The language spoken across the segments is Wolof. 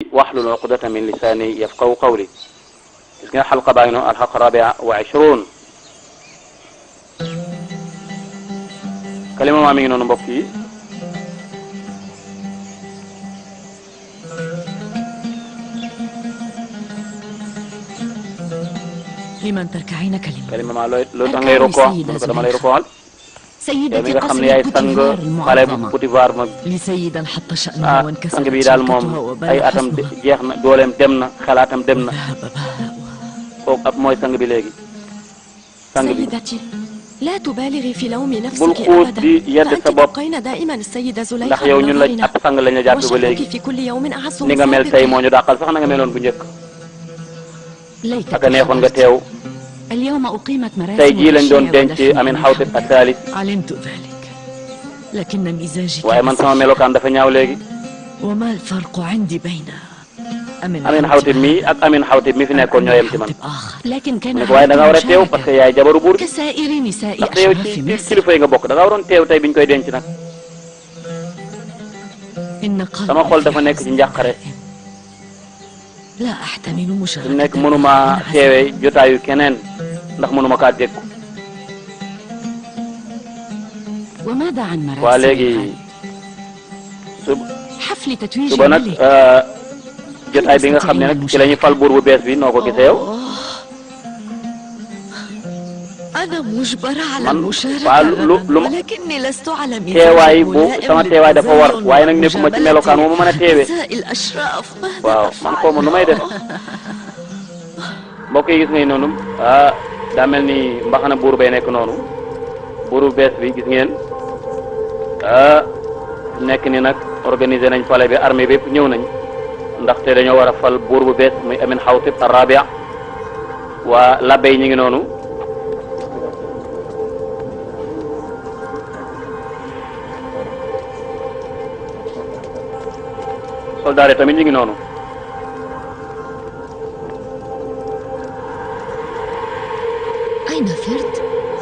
wahlul uqdatan min lisani yafqahu qawli. gis nga xalqa baa ngi noonu alxaq rabia wa 20 kalima maa mi ngi noonu mbokk yi. لمن تركعين كلمة kalima maa loo tax ngay rokoo mu ne ko dama lay rokoal yow mi nga xam ne yaay sang xale bu Potifar ma لسيدا حط شأنها وانكسرت sang bi daal moom ay atam jeex na dooleem dem na xalaatam dem na kooku ab mooy sang bi léegi sang bi سيدتي لا تبالغي في لوم bul نفسك xuus di أبدا yedd sa فأنت bopp تبقين دائما السيدة ndax زليخة yow ñun la بنظرنا ab sang lañ la jàppe ba léegi وشأنك في كل يوم أعز ni nga mel tey moo ñu dàqal sax na nga meloon bu njëkk ak a neexoon nga teew اليوم أقيمت مراسم tey jii lañ doon العشية denc ودفن Amin Xawtib Asaali علمت ذلك لكن مزاجك waaye man sama melokaan dafa ñaaw léegi وما الفرق عندي بين Amin Xawtib mi ak Amin Xawtib mi fi nekkoon ñoo yem ci man آخر لكن كان ne ko waaye da nga war a teew parce que yaay jabaru buur bi كسائر نساء ndaxte yow أشراف ci مصر kilifa yi nga bokk da nga waroon teew tey biñ koy denc nag إن sama xol قلبي dafa nekk ci njàqare لا أحتمل su مشاركة nekk mënuma teewee jotaayu keneen ndax mënuma kaa déggu وماذا عن waa مراسم léegi حفل تتويج suba nag الملك jotaay bi nga xam ne nag ci la ñuy fal buur bu bees bi noo ko gisee yow أنا مجبرة على man المشاركة waa lu ولكني لست على teewaay bu sama teewaay dafa war waaye nag nekkuma ci melokaan wu ma mën a teewee نساء الأشراف waaw man xaw ma nu may def mbokk yi gis ngay noonu daa mel ni mbaxana buur bay nekk noonu buur bu bees bi gis ngeen nekk ni nag organiser nañ palais bi armée bi yëpp ñëw nañ ndaxte dañoo war a fal buur bu bees muy Amin Xawtib Arabia waa labbe yi ñu ngi noonu soldaar yi tamit ñu ngi noonu أين فرد؟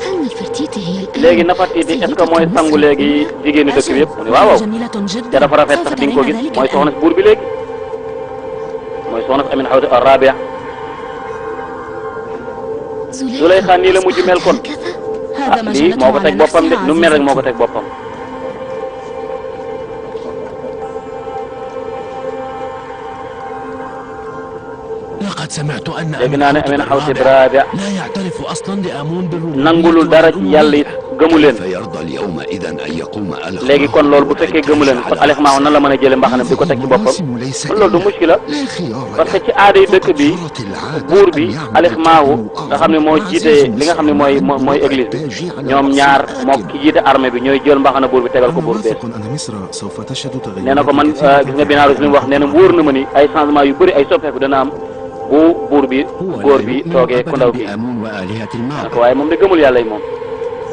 هل نفرتيتي هي الآن؟ léegi Nefertiti est-ce que mooy sangu léegi jigéenu dëkk bi yëpp mu ne waaw waaw جميلة te جدا dafa rafet sax di nga ko gis mooy soxna si buur bi léegi mooy soxna si Amin Xawtib Arabia Zuleyxa nii la mujj mel kon هذا ما lii moo ko جنته teg على boppam de نفسها nu mu mel rek moo ko عزيزتي teg boppam لقد سمعت أن léegi naa ne Amin أمين Xawtib الرابع Arabia لا يعترف أصلا لآمون بالربوبية nangulul dara ci yàlla it gëmu leen فيرضى اليوم إذن أن يقوم léegi kon loolu bu fekkee gëmu leen kon Alex Maaw nan la mën a jëlee mbaxanam di ko teg ci boppam kon loolu du muskila parce que ci aada yi dëkk bi buur bi Alex Maaw nga xam ne moo jiite li nga xam ne mooy église bi ñoom ñaar moo ki jiite armée bi ñooy jël mbaxana buur bi tegal ko buur bees nee na ko man gis nga Binaaruus li mu wax nee na wóor na ma ni ay changement yu bëri ay soppeeku dana am bu buur bi góor bi toogee ku ndaw bi بآمون وآلهة ko الماضي waaye moom de gëmul yàlla yi moom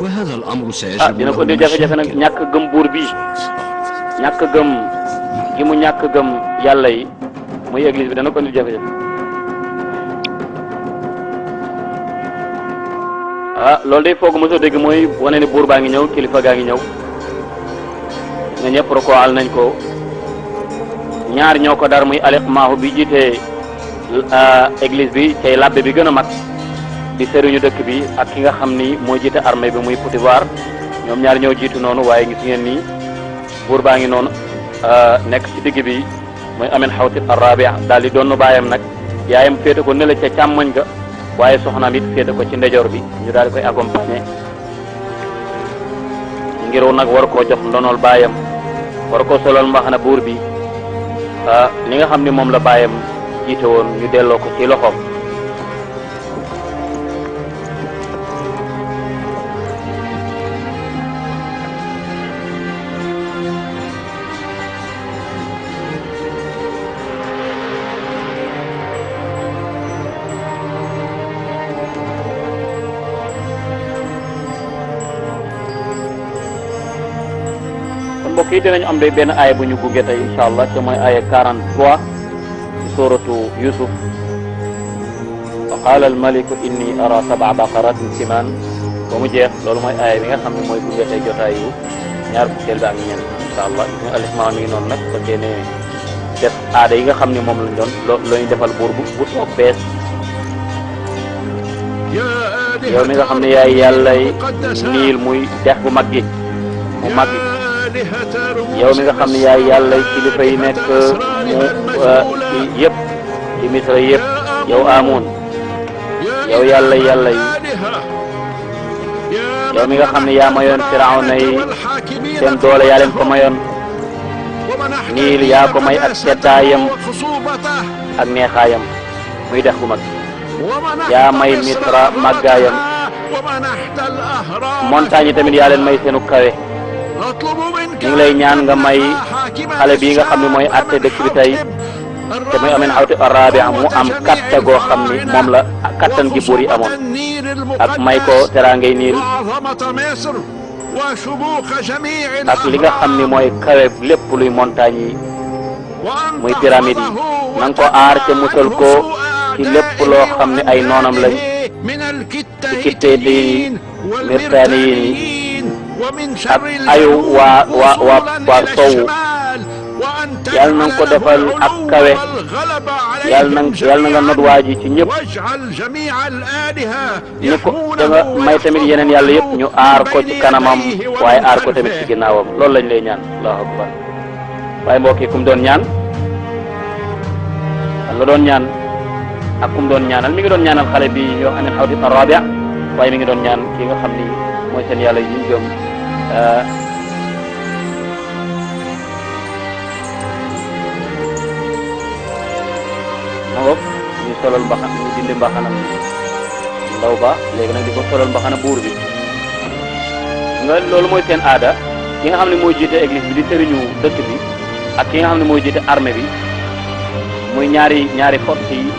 وهذا الأمر سيجب dina ko له indi jafe-jafe nag مشاكل. ñàkk gëm buur bi ñàkk gëm gi mu ñàkk gëm yàlla yi muy église bi dana ko indi jafe-jafe loolu day foog mosoo dégg mooy wane ni buur baa ngi ñëw kilifa gaa ngi ñëw nga ñëpp rokoal nañ ko ñaar ñoo ko dar muy Alex Maahu bi jiite église bi cay labbe bi gën a mag di sëriñu dëkk bi ak ki nga xam ni moo jiite armée bi muy Potifar ñoom ñaar ñoo jiitu noonu waaye gis ngeen ni buur baa ngi noonu nekk ci digg bi muy Amin Xawtib Arabia daal di doon baayam nag yaayam féete ko nële ca càmmoñ ga waaye soxnaam it féete ko ci ndejoor bi ñu daal di koy accompagner ngir nag war koo jox ndonol baayam war koo solal mbaxana buur bi li nga xam ni moom la baayam jiite woon ñu delloo ko ci loxoom. mbokk yi dinañu am day benn aaya bu ñu gunge tey incha allah te mooy aaya 43 ci suratu Yusuf wa qaala almaliku inni ara sab'a baqaratin siman ba mu jeex loolu mooy aaya bi nga xam ne mooy gunge tey jotaayu ñaar fukkeel bi ak ñeent incha allah gis nga Alex Maaw mi ngi noonu nag ba tey ne def aada yi nga xam ne moom lañ doon loo ñu defal buur bu toog bees yow mi nga xam ne yaay yàllay niil muy dex bu mag gi mu mag yow mi nga xam ne yaay yàllay kilifa yi nekk mu yëpp ci Misra yëpp yow Amun yow yàlla yi yow mi nga xam ne yaa mayoon Firawna yi seen doole yaa leen ko mayoon niil yaa ko may ak seddaayam ak neexaayam muy dex bu mag yaa may Misra màggaayam montagne yi tamit yaa leen may seenu kawe ñu ngi lay ñaan nga may xale bii nga xam ne mooy àtte dëkk bi tey te muy Amin Hawti Arabia mu am katta goo xam ni moom la kattan gi buur yi amoon ak may ko teraangay niil ak li nga xam ni mooy kawe lépp luy montagne yi muy pyramide yi na nga ko aar te musal ko ci lépp loo xam ne ay noonam lañ ci kittee yi mirtaani yi ak ayu waa sowu yàlla na nga ko defal ak kawe yàlla na nga not waa ji ci ñëpp ñu ko da nga may tamit yeneen yàlla yëpp ñu aar ko ci kanamam waaye aar ko tamit ci ginnaawam loolu lañ lay ñaan allahu akbar waaye mbokk yi kum doon ñaan kan la doon ñaan ak kum doon ñaanal mi ngi doon ñaanal xale bi ñoo Amin Hawti Arabia waaye mi ngi doon ñaan ki nga xam ni mooy seen yàlla yi ñu gëm moom ñu solal mbaxana ñu dindi mbaxanam ndaw ba léegi nag di ko solal mbaxana buur bi nga loolu mooy seen aada ki nga xam ne mooy jiite église bi di sëriñu dëkk bi ak ki nga xam ne mooy jiite armée bi muy ñaari force yi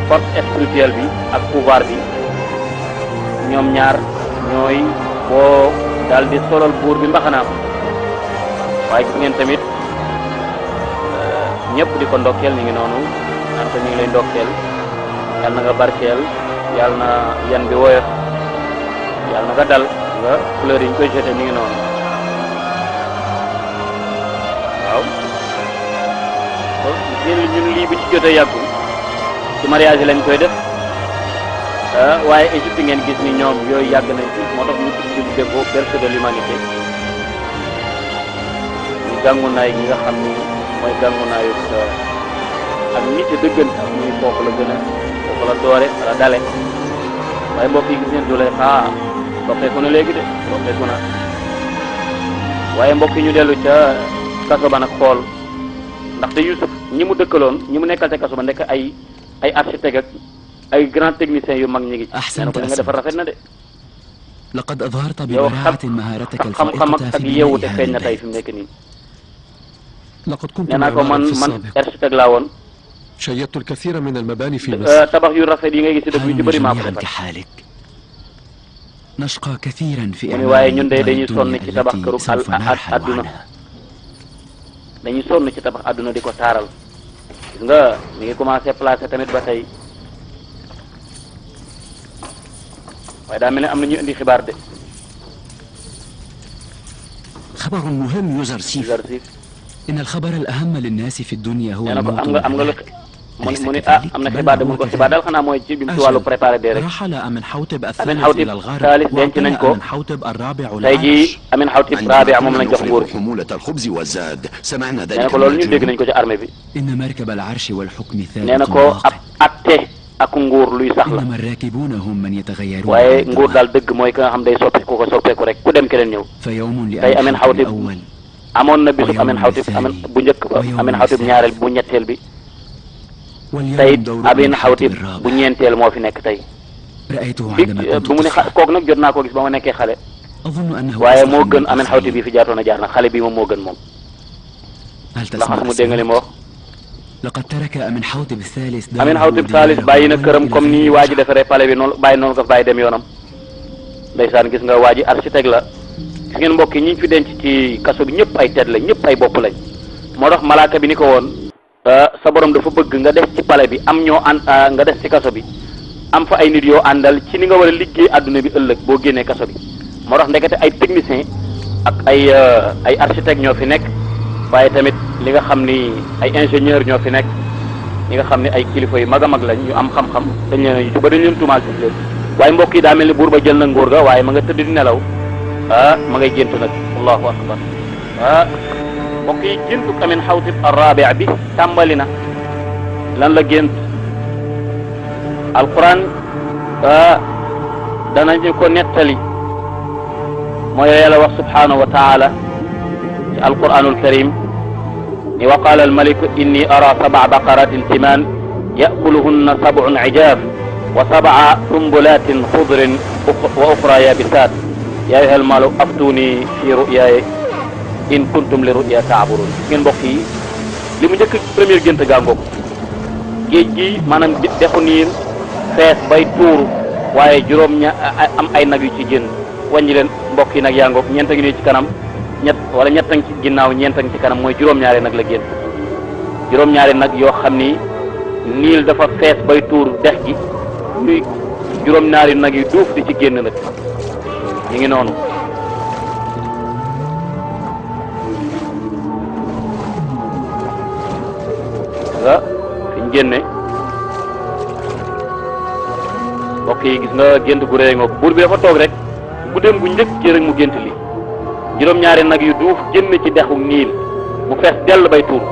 force spirituelle bi ak pouvoir bi ñoom ñaar ñooy boo daal di solal buur bi mbaxanaam waaye gis ngeen tamit ñëpp di ko ndokkeel ñu ngi noonu naan ko ñu ngi lay ndokkeel yàlla na nga barkeel yàlla na yan bi woyof yàlla na nga dal nga fleur yi ñu koy jeté ñu ngi noonu waaw ñun lii bu ci jotee yàggul ci mariage lañ koy def waaye Égypte ngeen gis ni ñoom yooyu yàgg nañ ci moo tax ñu tudde ko berceau de l'humanité ñu gàngunaay gi nga xam ni mooy gàngunaayu ak nit dëggan muy foofu la gën a foofu la doore wala dale waaye mbokk yi gis ngeen du lay soppeeku na léegi de soppeeku na waaye mbokk yi ñu dellu ca kaso ba nag xool ndaxte Youssouf ñi mu dëkkaloon ñi mu nekkal ca kaso ba nekk ay architecte ak ay grand technicien yu mag ñi ngi ci nee na ko li nga defar rafet na de لقد أظهرت yow ببراعة مهارتك xam-xam الفائقة ak في yeewute بناء feeñ na هذا tey البيت. fi mu nekk nii لقد كنت nee naa ko معمارا man في السابق architecte laa woon شيدت الكثير من المباني في مصر. tabax yu rafet yi ngay gis ci dëkk yu ci حالنا bëri maa ko جميعا defar كحالك نشقى كثيرا في mu ni إعمار waaye ñun de دار dañuy sonn الدنيا ci tabax التي këru سوف نرحل àdduna عنها. dañuy sonn ci tabax àdduna di ko taaral gis nga mi ngi commencé placé tamit ba tey waaye daa mel ne am na ñu indi xibaar de خبر مهم يوزرسيف exercice إن الخبر الأهم للناس في الدنيا هو nee na ko الموت am nga lu والهلاك. mu ni am na xibaar de mun ko xibaar daal xanaa mooy ci bi mu ci wàllu préparé de rek رحل أمن حوتب Amin الثالث Hawtib إلى الغرب Thalith denc nañ ko وأمن حوتب الرابع tey العاش. jii Amin Hawtib Rabia moom lañ jox nguur gi حمولة الخبز والزاد سمعنا nee na ذلك ko loolu ñu dégg nañ ko ci armée bi إن مركب العرش والحكم nee na ثابت ko ab واقع atte ak nguur luy sax la إنما الراكبون هم من يتغيرون waaye عن nguur الدوام. daal dëgg mooy ki nga xam day soppeeku ko soppeeku rek ku dem keneen ñëw فيوم tey Amin لأمن Hawtib حوتب الأول amoon na bisu Amin Hawtib bu njëkk ba Amin Hawtib ñaareel bu ñetteel bi tey واليوم دور Amin أمن حوتب Hawtib bu الرابع. ñeenteel moo fi nekk tey رأيته bi عندما كنت bu mu ne طفلا. kooku nag jot naa koo gis ba ma nekkee xale أظن أنه waaye أصلح moo من gën Amin الآخرين. Hawtib bi fi jaatoon a jaar nag xale bi moom moo gën moom هل ndax تسمع mu dégg nga li ma السماء؟ wax لقد ترك أمن حوتب الثالث Amin داره Hawtib Thalith ودياره bàyyi na ولم këram إلى comme ni غير waa ji رجعة. defaree palais bi noonu noonu ko bàyyi dem yoonam ndeysaan gis nga waa ji architecte la gis ngeen mbokk yi ñi ñu fi denc ci kaso bi ñëpp ay tedd lañ ñëpp ay bopp lañ moo tax malaaka bi ni ko woon sa borom dafa bëgg nga des ci palais bi am ñoo ànd nga des ci kaso bi am fa ay nit yoo àndal ci ni nga war a liggéey adduna bi ëllëg boo génnee kaso bi moo tax ndekete ay technicien ak ay architecte ñoo fi nekk waaye tamit li nga xam ni ay ingénieur ñoo fi nekk ñi nga xam ne ay kilifa yu mag a mag lañ ñu am xam-xam dañ leen yu ba dañ leen tuumaal ci leen waaye mbokk yi daa mel ni buur ba jël na nguur ga waaye ma nga tëdd di nelaw ma ngay gént nag allahu akbar mbokk yi géntu Amin Xawtib ar-Rabi' bi tàmbali na lan la gént alquran danañu ko nettali mooy yàlla wax subhanahu wa taala ci alquranul karim ni wa qaala almaliku inni ara sab'a baqaratin siman ya'kuluhunna sab'un ijaf wa sab'a sumbulatin xudrin wa uxra yabisat ya ayyuha almalu aftuni fi ru'yaaya in kuntum li ru'ya ta'burun ngeen mbokk yi li mu njëkk première gént gàngoog géej gi maanaam dexu niin fees bay tuuru waaye am ay nag yu ci génn wàññi leen mbokk yi nag yaa ngoog ñeent a ngi nii ci kanam wala ñett a ngi ci ginnaaw ñeent a ngi ci kanam mooy juróom-ñaari nag la génn juróom-ñaari nag yoo xam ni niil dafa fees bay tuuru dex gi ñuy juróom-ñaari nag yu duuf di ci génn nag ñu ngi noonu fi ñu génne mbokk yi gis nga gént gu rëy ngoog buur bi dafa toog rek guddeem gu njëkk ci rek mu gént li juróom-ñaari nag yu duuf génn ci dexu niil mu fees dell bay tuur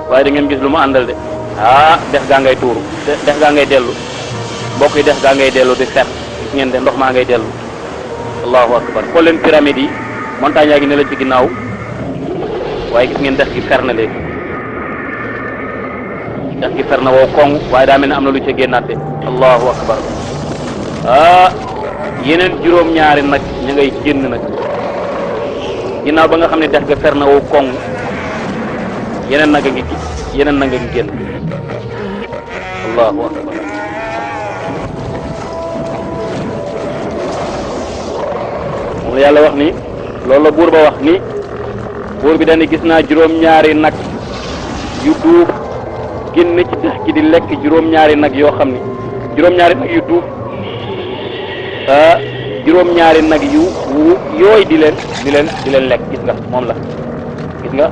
waaye da ngeen gis lu mu àndal de dex gaa ngay tuuru dex gaa ngay dellu mbokk yi dex gaa ngay dellu di fer gis ngeen de ndox maa ngay dellu allahu akbar xool leen pyramide yi montagne yaa ngi ne la ci ginnaaw waaye gis ngeen dex gi fer na léegi dex gi fer na woo koŋ waaye daa mel ne am na lu ca génnaate allahu akbar yeneen juróom-ñaari nag ñu ngay génn nag ginnaaw ba nga xam ne dex ga fer na woo koŋ yeneen nag a ngi génn allahu akbar moom la yàlla wax ni loolu la buur ba wax ni buur bi dañu gis naa juróom-ñaari nag yu duuf génn ci dex gi di lekk juróom-ñaari nag yoo xam ni juróom-ñaari nag yu duuf juróom-ñaari nag yu yooy di leen lekk gis nga moom la gis nga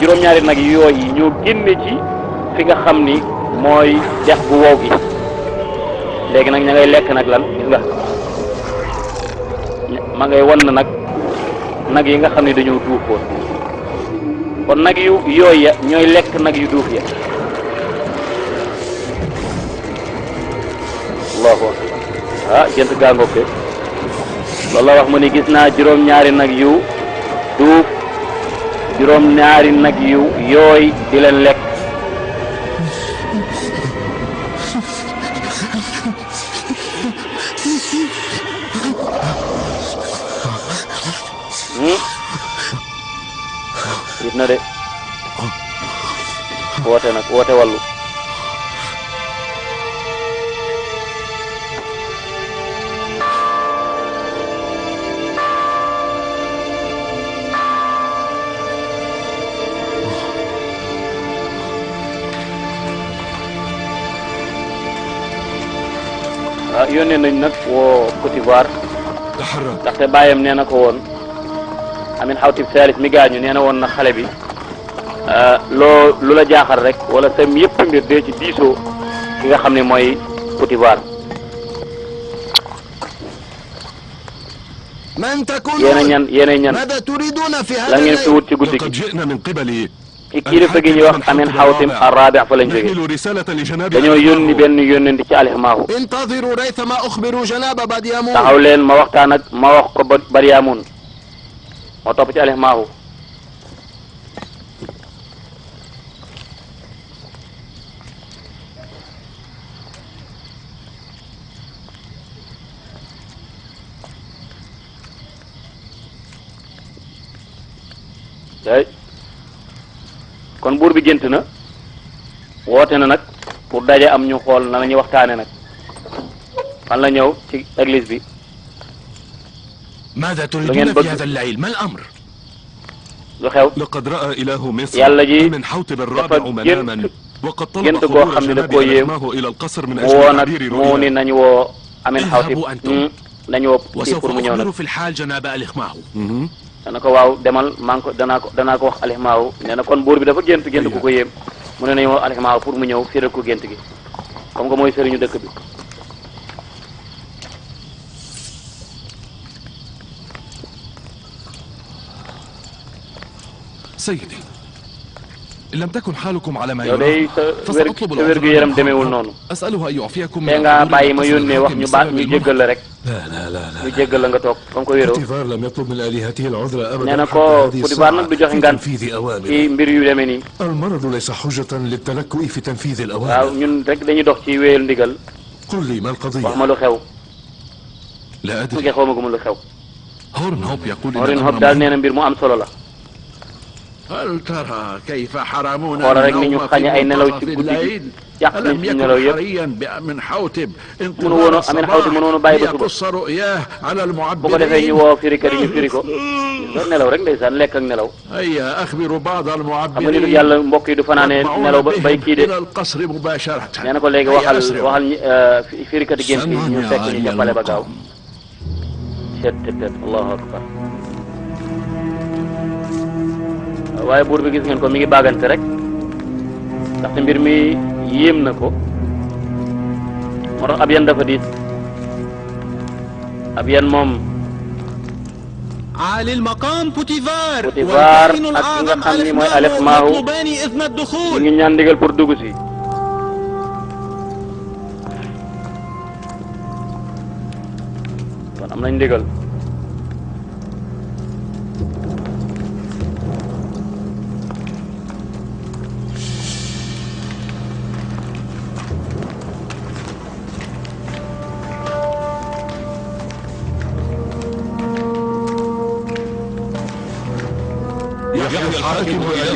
juróom-ñaari nag yu yooy yi ñoo génne ci fi nga xam ni mooy dex gu wow gi léegi nag ña ngay lekk nag lan gis nga ma ngay wan nag yi nga xam ne dañoo duufoon kon nag yu yooy ya ñooy lekk nag yu duuf ya allahu akbar gént gaangoog de loolu la wax mu ni gis naa juróom-ñaari nag yu duuf juróom-ñaari nag yu yooy di leen lekk gis na de woote wàllu yónnee nañ nag woo Côte d'Ivoire ndaxte bàyyam nee na ko woon Amin Xawtib Thalith mi gaañu nee na woon na xale bi lu la jaaxal rek wala sam yëpp mbir dee ci diisoo ki nga xam ne mooy Côte d'Ivoire yéen ñan la ngeen fi wut ci guddi gi ci kilifa gi ñuy wax Amin Xawtib ar-Rabi' fa lañ jógee dañoo yónni benn yónnenti ci Alhimaahu taxaw leen ma waxtaan ak ma wax ko Baryamun moo topp ci Alhimaahu kon buur bi gént na woote na nag pour daje am ñu xool na la ñuy waxtaane nag fan la ñëw ci église bi ماذا تريدون في هذا الليل ما الأمر lu xew لقد رأى إله مصر yàlla ji من حوتب الرابع مناما وقد طلب gént goo xam ne da koo yéem إلى القصر من mu woo أجل nag تعبير mu ni رؤيا nañu woo Amin Xawtib nañu woo kii وسوف pour mu ñëw nag أخبر في الحال جناب الإخماه. dana ko waaw demal maa ngi ko danaa ko wax alixmaaw nee na kon buur bi dafa gént ku ko yéem mu ne nañu woo alixmaaw pour mu ñëw firal ko gént gi comme que mooy sëriñu dëkk bi. سيدي إن لم تكن حالكم على ما yow day يرام sa فسأطلب wér gu yaram demeewul noonu أسأله أن يعفيكم te nga bàyyi ma yónnee wax ñu ñu jéggal la rek لا ñu jéggal la nga toog comme que wéroo بوتيفار لم يطلب من آلهته العذر أبدا nee na حتى ko هذه Potifar nag du joxe في ngant تنفيذ أوامره. ci mbir yu demee nii المرض ليس حجة للتلكؤ في تنفيذ waaw الأوامر. ñun rek dañuy dox ci wéyal ndigal قل لي ما wax القضية؟ ma lu xew لا mu أدري. ngi xaw ma gu mu lu xew هورن هوب يقول إن Orin الأمر Hob daal مهم. nee na mbir mu am solo la هل ترى كيف حرمونا xoolal rek ni ñu النوم xañe ay في nelaw منتصف ci guddi gi الليل yàq nañ ألم ci يكن nelaw yëpp حريا بأمن حوتب mënu انتظار woon Amin Xawti mënoon a الصباح bàyyi ba suba ليقص رؤياه على bu ko defee ñu المعبرين. woo firikat yi ñu firi ko nelaw rek ndeysaan lekk ak nelaw هيا أخبر بعض xam nga nitu المعبرين yàlla mbokk yi du fanaanee nelaw ba bay kii de إلى القصر مباشرة. nee na ko léegi هيا waxal أسرعوا. firikat yi gént yi ñu fekk ñu ca pale ba gaaw tet allahu akbar waaye buur bi gis ngeen ko mi ngi baagante rek ndaxte mbir mi yéem na ko moo tax ab yan dafa diis ab yan moom عالي المقام بوتيفار Potifar والكاهن ak ki nga الأعظم xam ni mooy ألفماه Alexmaahu يطلبان إذن ñu الدخول. ngi ñaan ndigal pour dugg si kon am nañ ndigal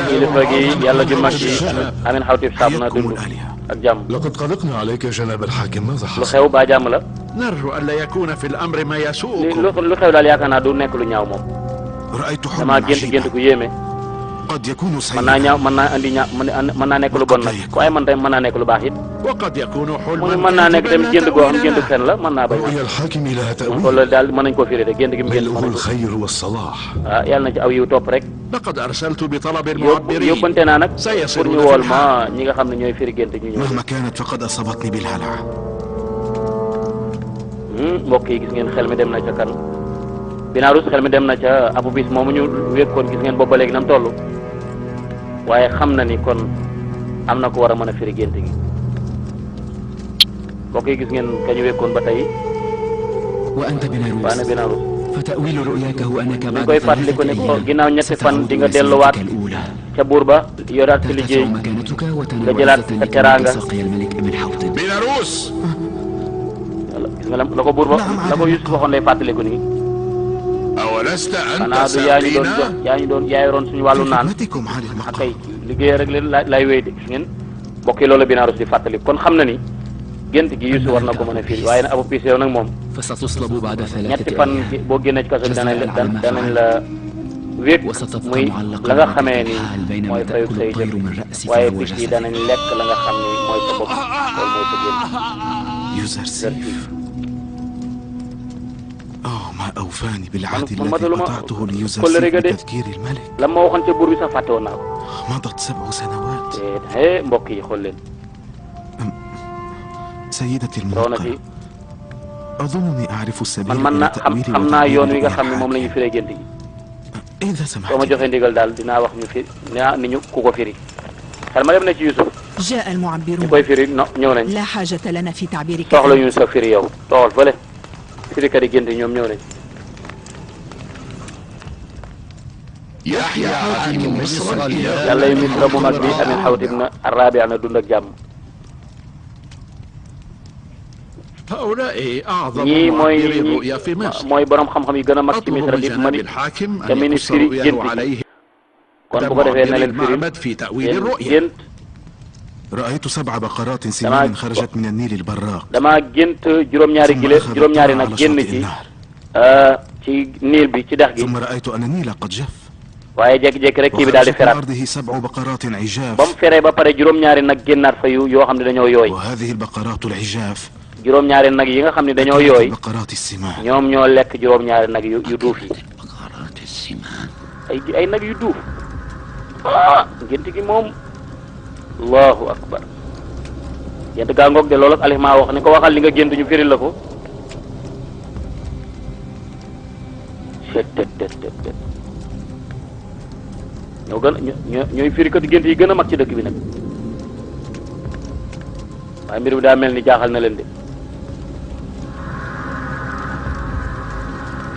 kilifa gi yàlla ju mag yi Amin Xawti saab na dund ak jàmm لقد قلقنا عليك يا جناب الحاكم. ماذا lu حصل؟ xew baa jàmm la نرجو ألا يكون في الأمر ما يسوءكم. lu xew daal yaakaar naa du nekk lu ñaaw moom رأيت damaa حلما gént عجيبا ku yéeme قد يكون mën naa ñaaw سيئا mën naa andi ñaaw mën naa nekk lu bon nag waaye man tamit mën naa nekk lu baax it وقد يكون mu حلما mën naa nekk tamit gént goo xam كاذبا gént لا fen la mën naa bañ رؤيا الحاكم لها تأويل loolu daal mën nañ koo firi de gént gi mu gént بل mën هو nañ ko الخير والصلاح. ah yàlla na ci aw yiw topp rek لقد أرسلت بطلب المعبرين yóbbante naa nag pour سيصلون ñu في wool الحال. ma ñi nga xam ne ñooy firi gént ñu ñëw مهما كانت فقد أصابتني بالهلع. mbokk yi gis ngeen xel mi dem na ca kan Binarus xel mi dem na ca abu bis moomu ñu wékkoon gis ngeen boobu ba léegi nam toll waaye xam na ni kon am na ko war a mën a firi gént gi mbokk yi gis ngeen ka ñu wékkoon ba tey وأنت waane بناروس Binarus فتأويل رؤياك هو أنك ñu بعد koy fàttali ko ne ko أيام ginnaaw ñetti fan di nga ستعود delluwaat إلى الأولى ca buur ba yoraat ci ترتفع liggéey مكانتك nga وتنال jëlaat عزة sa لك teraanga سقي الملك ابن حوطب. بيلاروس wala gis nga la ko buur ba la ko Yusuf waxoon lay fàttaliku nii أولست أنت xanaa du yaa ñu doon jox ساقينا yaa ñu doon yaa yoroon suñu wàllu naan خدمتكم عالي ak المقام. kay liggéey rek la lay wéy de gis ngeen mbokk yi loolu Binarus di fàttali kon xam na ni gént gi Yusuf war na ko mën a firi waaye nag Abu Pis yow nag moom فستصلب بعد ñetti 3 fan أيام boo génnee ci kaso bi danañ la wékk وستبقى muy معلقا la nga على xamee ni الحال بينما mooy fayuk تأكل say الطير jëf من رأسك waaye فهو picc yi جسدك. danañ lekk la nga xam ni mooy sa bopp loolu mooy sa gént يوزرسيف. ما أوفاني بالعهد من الذي مدلوما قطعته كل ليوزرسيف رجال بتذكير الملك. la ma waxoon ca buur bi sax fàtte woon naa ko مضت 7 سنوات. te mbokk yi xool leen سيدتي raw na fi الموقرة، أظنني أعرف السبيل man إلى naa تأويل xam naa yoon wi nga xam ne وتعبير moom la ñu الحاكم. firee gént gi إذا soo ma سمحت joxee ndigal daal dinaa wax ñu fi dinaa ni ñu ku ko firi xel ma dem na ci Yusuf جاء ñu المعبرون. koy firi no ñëw nañ لا حاجة لنا في تعبيرك. soxla ñu sa firi yow toxal fële firikat yi gént ñoom ñëw nañ يحيى حاكم مصر الإله yàlla yu misra bu mag bi Amin Xawti ibn Arabi na dund ak jàmm هؤلاء أعظم ñii mooy معبري الرؤيا في مصر. mooy borom xam-xam yi gën a mag ci أطلب misra من di جناب mani الحاكم te أن يقص ministre رؤياه gént عليه kon bu ko defee na معبر leen firi المعبد في تأويل الرؤيا. gént رأيت 7 بقرات سمان خرجت من النيل البراق damaa gént juróom-ñaari ثم gile أخذت juróom-ñaari على nag génn شاطئ ci النهر ci niil bi ci dex gi ثم رأيت أن النيل قد جف waaye jékki-jékki rek kii bi daal di وخرجت من feraat أرضه 7 بقرات ba عجاف mu feree ba pare juróom-ñaari nag génnaat fa yu yoo xam ne dañoo yooy وهذه البقرات العجاف juróom-ñaari nag yi nga xam ne dañoo yooy بقرات السمان ñoom ñoo lekk juróom-ñaari nag yu duuf yi بقرات السمان ay nag yu duuf ah gént gi moom allahu akbar gént gaa ngoog de loolu ak aliment wax ni ko waxal li nga gént ñu firil la ko tet ñoo gën ñooy firikati gént yi gën a mag ci dëkk bi nag waaye mbir bi daa mel ni jaaxal na leen de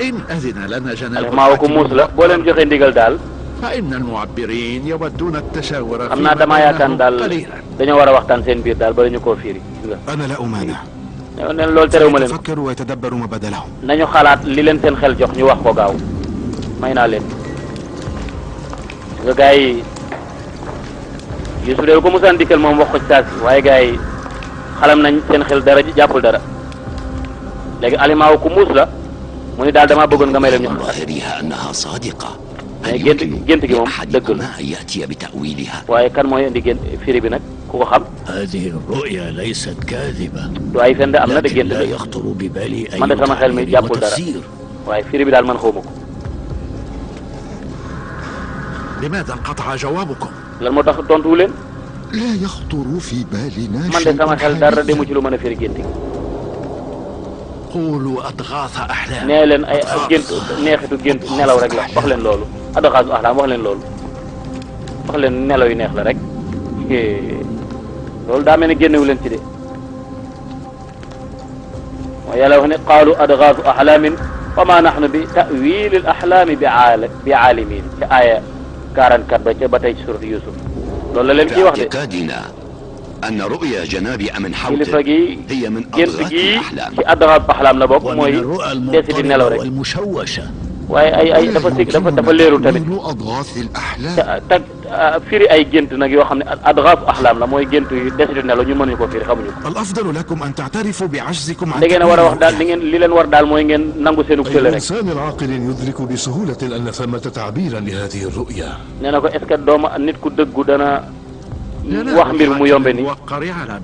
إن أذن لنا جناب aliment wa ko muus la boo leen joxee ndigal daal فإن المعبرين يودون التشاور xam naa damaa yaakaar daal dañoo war a waxtaan seen biir daal bala ñu koo firi أنا لا أمانع ne loolu terewuma leen يتفكروا ويتدبروا ما بدلهم nañu xalaat li leen seen xel jox ñu wax ko gaaw may naa leen nga gars yi Yuusuf de ko musaan dikkal moom wax ko ci saasi waaye gars yi xalam nañ seen xel dara jàppul dara léegi aliment wu ku muus la mu ni daal damaa bëggoon nga may leen ñu ظاهرها أنها صادقة mais gént gi moom dëgg la أن يأتي بتأويلها waaye kan mooy indi gént firi bi nag ku ko xam هذه الرؤيا ليست كاذبة du ay fen de am na de gént لا de يخطر ببالي أي man de sama xel mi jàppul dara تفسير waaye firi bi daal man xawma ko لماذا انقطع جوابكم؟ lan moo tax tontuwu leen لا يخطر في بالنا man de sama xel dara demu ci lu mën a firi gént gi قولوا أضغاث أحلام nee leen ay gént neexitu gént nelaw rek la wax leen loolu adxaasu axlaam wax leen loolu wax leen nelaw yu neex la rek loolu daa mel ni génnewu leen ci de mooy yàlla wax ne qaalu adxaasu axlaamin wa ma naxnu bi ta'wiili al axlaami bi aalimin ca aaya 44 ba tey ci suratu Yuusuf loolu la leen kii wax de باعتقادنا أن رؤيا جناب أمن kilifa حوت gi هي من gént أضغاث gi الأحلام ci adxaasu axlaam la bokk mooy ومن الرؤى deesi di nelaw المضطربة rek والمشوشة waaye ay dafa leerul tamit تأويل أضغاث الأحلام te firi ay gént nag yoo xam ne adxaasu axlaam la mooy gént yu deesi di nelaw ñu mënuñu ko firi xamuñu ko الأفضل لكم أن تعترفوا بعجزكم عن da ngeen a war a wax daal li ngeen li leen war daal mooy ngeen nangu seenu tële rek إنسان عاقل يدرك بسهولة أن ثمة تعبيرا لهذه الرؤيا nee na ko est-ce que doomu nit ku dëggu dana wax mbir mu yombe ni الموقر يعلم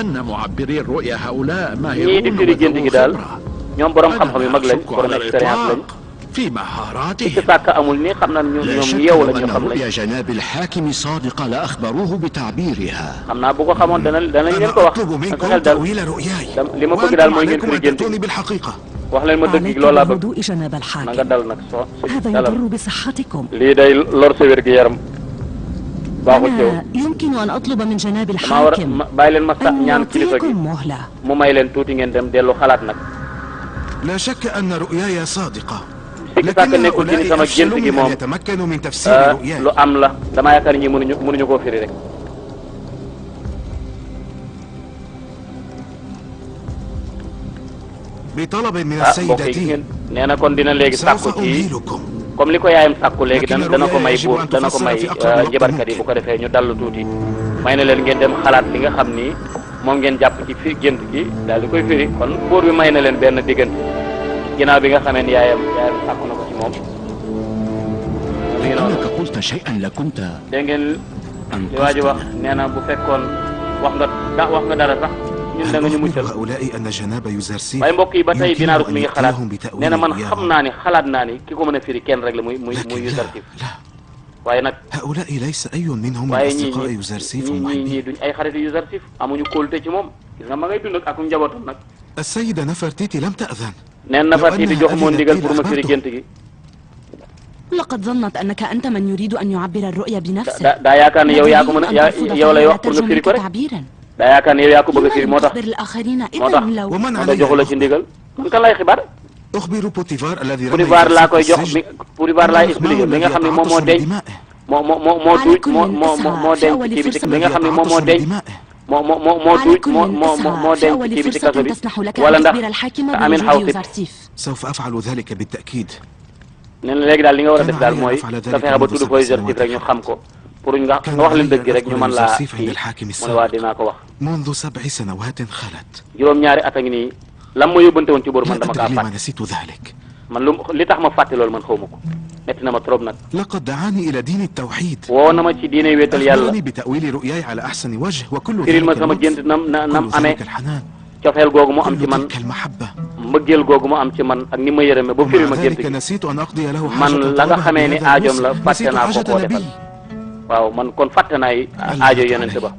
أن معبري الرؤيا هؤلاء ñii di ماهرون firi gént gi daal وذو خبرة ñoom borom أنا xam-xam yi لا mag lañ أشك borom على expérience lañ الإطلاق في ci مهاراتهم sàkk amul nii xam naa ñoom لا ñoom شك yeewu la لو ñu أن xam lañ رؤيا جناب الحاكم صادقة لأخبروه بتعبيرها xam naa bu ko xamoon danañ leen أنا ko wax أطلب sa منكم xel daal تأويل رؤياي li ma bëgg daal mooy ngeen وأنتم firi عليكم أن gént تأتوني gi بالحقيقة wax leen ma dëgg gi عليكم loolu laa bëgg بالهدوء جناب na nga الحاكم dal nag هذا dalal يضر بصحتكم lii day lor sa wér gi yaram baaxul ci yow أنا يمكن أن أطلب من جناب maa war الحاكم bàyyi leen ma sax أن ñaan kilifa gi يعطيكم مهلة mu may leen tuuti ngeen dem dellu xalaat nag لا شك أن رؤياي صادقة sikki sàkk لكن nekkul ci ni هؤلاء sama gént أفشلوا gi من أن moom يتمكنوا من تفسير رؤياي lu am la damaa yaakaar ñi mënuñu koo firi rek بطلب من mbokk yi السيدتين ngeen nee na kon dina léegi sàkku سوف ci أمهلكم comme li ko yaayam sàkku léegi Lakin dana ko may yajibu buur an dana ko may tufassara fi aqrab jabarkat yi bu ko defee ñu dallu tuuti may na leen ngeen dem xalaat li nga xam ni moom ngeen jàpp ci fi gént gi daal di koy firi kon buur bi may na leen benn diggante ginnaaw bi nga xamee ni yaayam sàkku na ko ci moom mi ngi noonu إنك قلت شيئا لكنت dégg ngeen li waa ji wax nee na bu fekkoon wax nga dara sax ñun da nga ñu هل muccal أخبر هؤلاء أن جناب يوزرسيف waaye mbokk yi ba tey dinaa rus mi ngi xalaat يمكنه أن nee na man يأتيهم xam بتأويل naa ni xalaat naa ni ki ko mën a firi kenn rek la muy لكن Yuzarsif لا waaye nag هؤلاء ليس أي منهم من waaye أصدقاء يوزرسيف ñii ومحبيه duñ ay xarit Yuzarsif amuñu kóolute ci moom gis nga ma ngay dund ak njabootam nag السيدة نفرتيتي لم تأذن neen Nefertiti jox moo ndigal pour ma firi gént gi لقد ظنت أنك أنت من يريد أن يعبر الرؤيا بنفسه daa yaakaar ne yow yaa ko mën a yow lay wax pour nga firi ko rek تعبيرا daa yaakaar ne yow yaa ko bëgg a firi moo tax تخبر الآخرين moo إذا tax لو ومن moo tax joxu la ci ndigal kon kan lay xibaar أخبر بوتيفار الذي رمى Potifar laa koy jox السجن Potifar laay expliqué li nga xam ne moom moo denc بدمائه moo tuuj moo denc kii bi ci li nga xam ne moom moo denc moo tuuj moo denc kii bi ci kaso bi wala ndax Amin Xawtib سوف أفعل ذلك بالتأكيد nee na léegi daal li nga war a def daal mooy nga fexe ba tudd ko Yuzarsif rek ñu xam ko pour nga wax leen dëgg rek ñu mën laa kii mu ne waa dinaa ko wax منذ 7 سنوات خلت juróom-ñaari at a ngi nii lan ma yóbbante woon ci bor man dama kaa لا أدري لما fàtte نسيت ذلك man li tax ma fàtte loolu man xaw ma ko metti na ma trop nag لقد دعاني إلى دين التوحيد woo na ma ci diine wéetal yàlla أخبرني بتأويل رؤياي على أحسن وجه وكل firil ma ذلك sama اللطف gént nam كل amee ذلك الحنان cofeel googu mu am ci man mbëggeel googu mu am ci man ak ni ma yërëme ba firi ma gént gi man la nga xamee ni aajoom la fàtte naa ko koo defal waaw man kon fàtte naay aajo yonente ba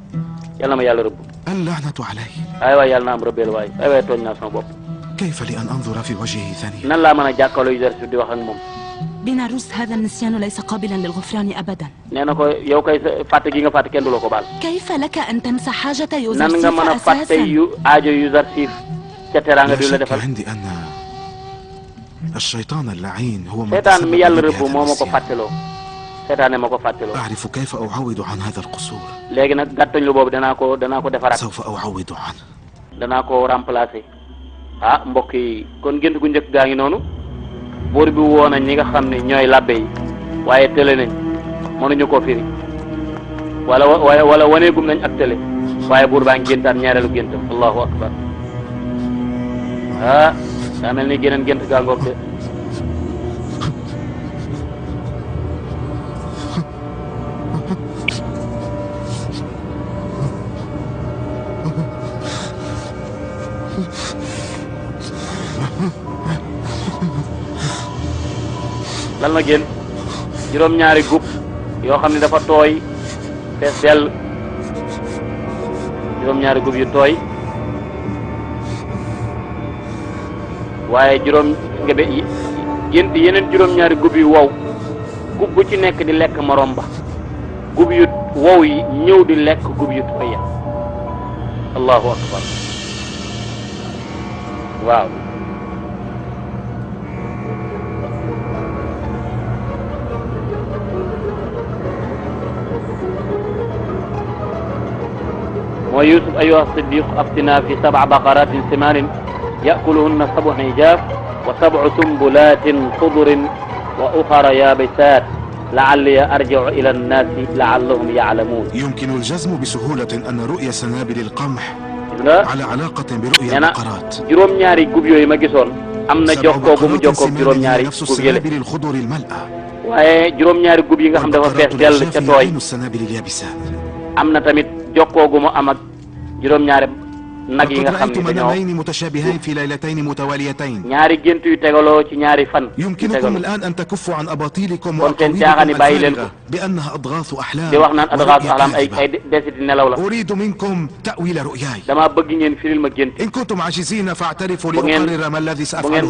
yàlla ma yàlla rëbb ay waay yàlla na am rëbbeel waay ay waay tooñ naa sama bopp nan laa mën a jàkkaarloo Yuzarsif di wax ak moom بيلاروس هذا النسيان ليس قابلا للغفران أبدا. nee na ko yow kay fàtte gi nga fàtte kenn du la ko baal. كيف لك أن تنسى حاجة يوزرسيف nan nga mën a fàtte yu aajo Yuzarsif ca teraanga du la defal. seytaan mi yàlla rëbb moo ma ko fàtteloo. seytaane ma ko fàtteloo. léegi nag gàttañ lu boobu danaa ko defaraat. danaa ko remplacer. ah mbokk yi kon gént gu njëkk gaa ngi noonu. buur bi woo nañ ñi nga xam ne ñooy labbe yi waaye tële nañ mënuñu koo firi wala waneegum nañ ak tële waaye buur baa ngi géntaat ñaareelu géntam allahu akbar ah daa mel ni geneen gént gaa ngoog de lan la génn juróom-ñaari gub yoo xam ne dafa tooy fees dell juróom-ñaari gub yu tooy waaye gént yeneen juróom-ñaari gub yu wow gub bu ci nekk di lekk morom ba gub yu wow yi ñëw di lekk gub yu tooy ya allahu akbar waaw ويوسف أيها الصديق أفتنا في 7 بقرات سمان يأكلهن 7 عجاف و7 سنبلات خضر وأخر يابسات لعلي أرجع إلى الناس لعلهم يعلمون. يمكن الجزم بسهولة أن رؤيا سنابل القمح على علاقة برؤيا البقرات. juróom ñaari gub yooyu ma gisoon am na jokkoo gu mu jokkoo juróom ñaari gub yële waaye juróom ñaari gub yi nga xam dafa fees dell ca tooy am na tamit jokkoo gu mu am ak juróom-ñaari nag yi nga xam ne dañoo ñaari gént yu tegaloo ci ñaari fan yu tegaloo kon seen caaxaan yi bàyyi leen ko di wax naan adgaasu axlaam ay desiti nelaw la dama bëgg ngeen firil ma gént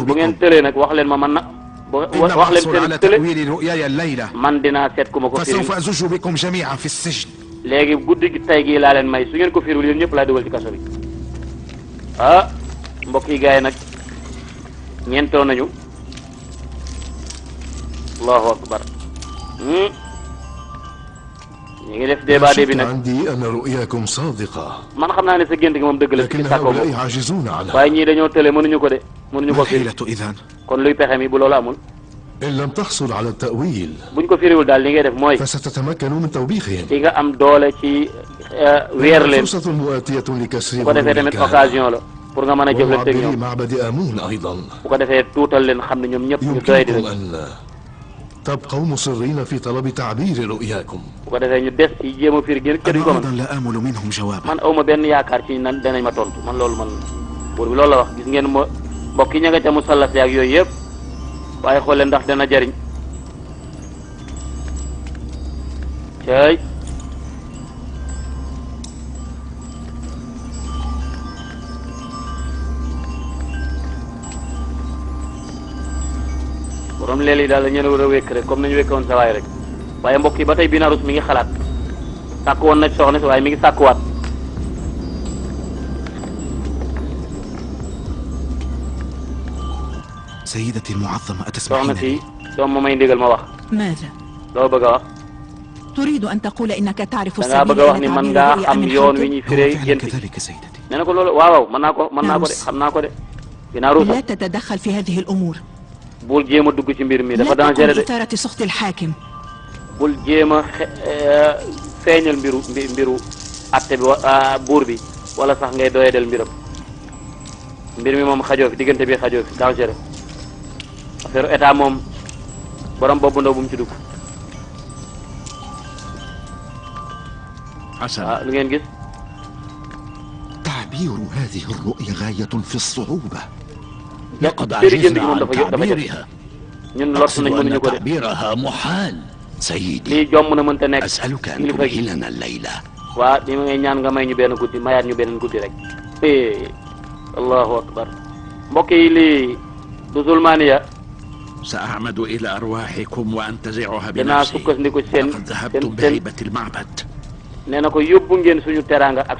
bu ngeen tëlee nag wax leen ma man na wax leen seen tële man dinaa seet ku ma ko firil léegi guddi gi tey gii laa leen may su ngeen ko firul yéen ñëpp laa dugal ci kaso bi ah mbokk yi gars yi nag ñeentoo nañu allahu akbar ñu ngi def débat bi nag man xam naa ne sa gént gi moom dëgg la si sàkkoo moom waaye ñii dañoo tële mënuñu ko de mënuñu ko firi kon luy pexe mi bu loolu amul إن لم تحصل على التأويل buñ ko firiwul daal li ngay def mooy فستتمكن من توبيخهم di nga am doole ci weer leen فرصة مؤتية لكسرهم bu ko defee tamit occasion la pour nga mën a jëflante ak ñoom معبد آمون أيضا bu ko defee tuutal leen xam ne ñoom ñëpp ñu doy di يمكنكم أن تبقوا مصرين في طلب تعبير رؤياكم bu ko defee ñu des ci jéem a firi gën kër ko man awma benn yaakaar ci nan danañ ma tontu man loolu man buur bi loolu la wax gis ngeen ma mbokk yi ña nga ca musallas yaak yooyu yëpp waaye xool leen ndax dana jariñ cay borom leel yi daal la ñeen war a wékk rek comme nañu wékk woon sa waay rek waaye mbokk yi ba tey Binarus mi ngi xalaat sàkk woon na soxna si waaye mi ngi sàkkuwaat سيدتي المعظمة أتسمحين soxna si doom ma may ndigal ma wax ماذا؟ loo bëgg a wax تريد أن تقول إنك تعرف da ngaa bëgg a wax ni man ngaa xam yoon wi ñuy firee gént nee na ko loolu waaw mën naa ko de xam naa ko de Binarus لا تتدخل في هذه الأمور bul jéem a dugg ci mbir mi dafa dangereux de إثارة سخط الحاكم bul jéem a feeñal mbiru atte bi buur bi wala sax ngay doyadel mbiram mbir mi moom xajoo fi diggante bi xajoo fi dangereux affaire état moom borom boobu ndaw bu mu ci dugg lu ngeen gis تعبير هذه الرؤيا غاية في الصعوبة. لقد عجزنا عن تعبيرها. أقصد أن تعبيرها محال. سيدي أسألك أن تمهي لنا الليلة. Allahu akbar. mbokk yi lii du zulmaaniya. سأعمد إلى أرواحكم وأنتزعها danaa بنفسي. sukkandiku seen لقد ذهبتم بهيبة المعبد. nee na ko yóbbu ngeen suñu teraanga ak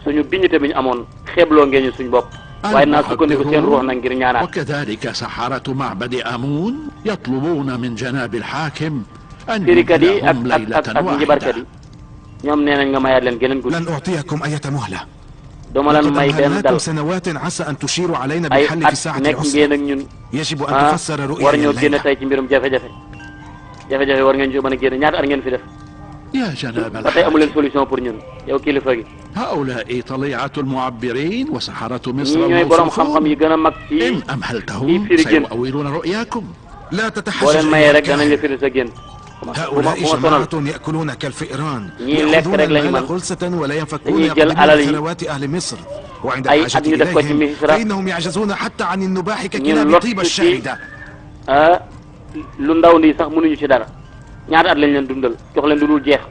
suñu biñute bi ñu amoon xeebloo ngeen ñu suñu bopp. waaye naa sukkandiku seen ruux nag ngir ñaanaat. وكذلك سحرة معبد آمون يطلبون من جناب الحاكم أن firikat yi يمهلهم ليلة ak njibarkat yi ñoom nee nañ nga mayaat leen geneen guddi. لن أعطيكم أية مهلة. dama leen may benn dal سنوات عسى أن تشيروا علينا ay بالحل في at ساعة nekk عسر. ngeen ak ñun. يجب أن تفسر war رؤيا ñoo génn الليلة. tey ci mbirum jafe-jafe war ngeen ci mën a génn ñaata at ngeen fi def. يا جناب ba tey amu leen الحاكم solution pour ñun yow kilifa gi. هؤلاء طليعة المعبرين وسحرة مصر ñii ñooy borom xam-xam yi الموصوفون. gën a mag ci إن أمهلتهم سيؤولون رؤياكم. لا boo leen تتحجج mayee rek danañ la firi sa génn. هؤلاء bu ma sonal جماعة يأكلون كالفئران ñii lekk يأخذون rek lañu المال mën خلصة ولا ينفكون dañuy jël يقدمون alal yi ثروات أهل مصر وعند ay الحاجة at ñu def ko ci إليهم Misra فإنهم يعجزون حتى عن النباح ñun ككلاب lott طيبة ci الشاردة. lu ndaw nii sax mënuñu ci dara ñaata at lañ leen dundal jox leen lu dul jeex